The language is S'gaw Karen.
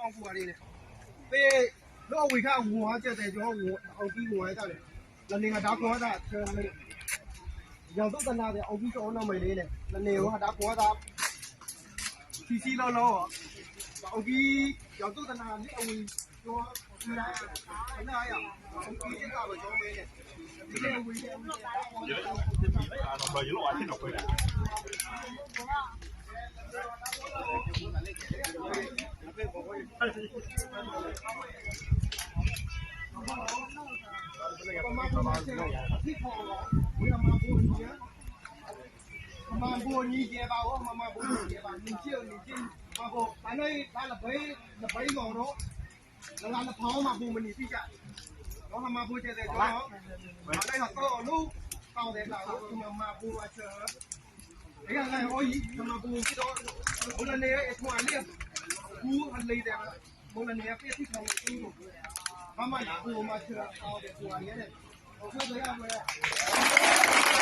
န့ၣ်, ပလၢအဝံၤခါအဝီၤ ကဲတဲကီ အီကံဝီၤတၢ်န့ၣ်, လၢန့ၣ်ဟးဒါကိးတၢ်, ယၤသိၣ်တနၤဒီး အီကံကအိၣ်နီၢ်မ့ၢ်န့ၣ်, လၢန့ၣ်ဟးဒါကိးတၢ်, ထံဆံလီၤလီၤ, အီကံ, ယၤသိၣ်တနၤလၢအဝံၤ, လၢယၤ, အီကံကတၢ်ဘၣ်ကီမ့ၢ်န့ၣ်, လၢအဝံၤ ပမၤဘိးမၤစၢၤ, ထံၣ်ခီလီၤ, ဝဲမၤဘိးနံၤ, မၤဘိးနံၤယဲဘၣ်အီၤ, မၤဘိးနံၤယဲဘၣ်, နံၤက့ၢ်နံၤက့ၢ်, မၤဘိး, တၢ်န့ၣ်တၢ်လၢဘဲ, လၢဘဲလီၤဒီး, လၢလၢနဖးအီၤမၤဘိးမနံၤသံက, ဒီးဟးမၤဘိးကဲတဲကီလီၤ, မၤလၢဟးတီၢ်အီၤလၢ, တၢ်အီၤဒဲးဘၣ်, မၤဘိးမၤစၢၤ အဂၤလၢအီၤယံၤ ကမၤဘိးက့ၤဒီး, အိၣ်လၢန့ၣ် အထွံၣ်အလံၣ်, အပူၤအလံၤဒဲး, အိၣ်လၢန့ၣ် အပ့ၢ်ထံၣ်ခီမ့ၢ်, ဘၣ်မၤဘိးမၤစၢၤအီၤဒီးပှၤယဲန့ၣ်, အဃိသတးဒီး,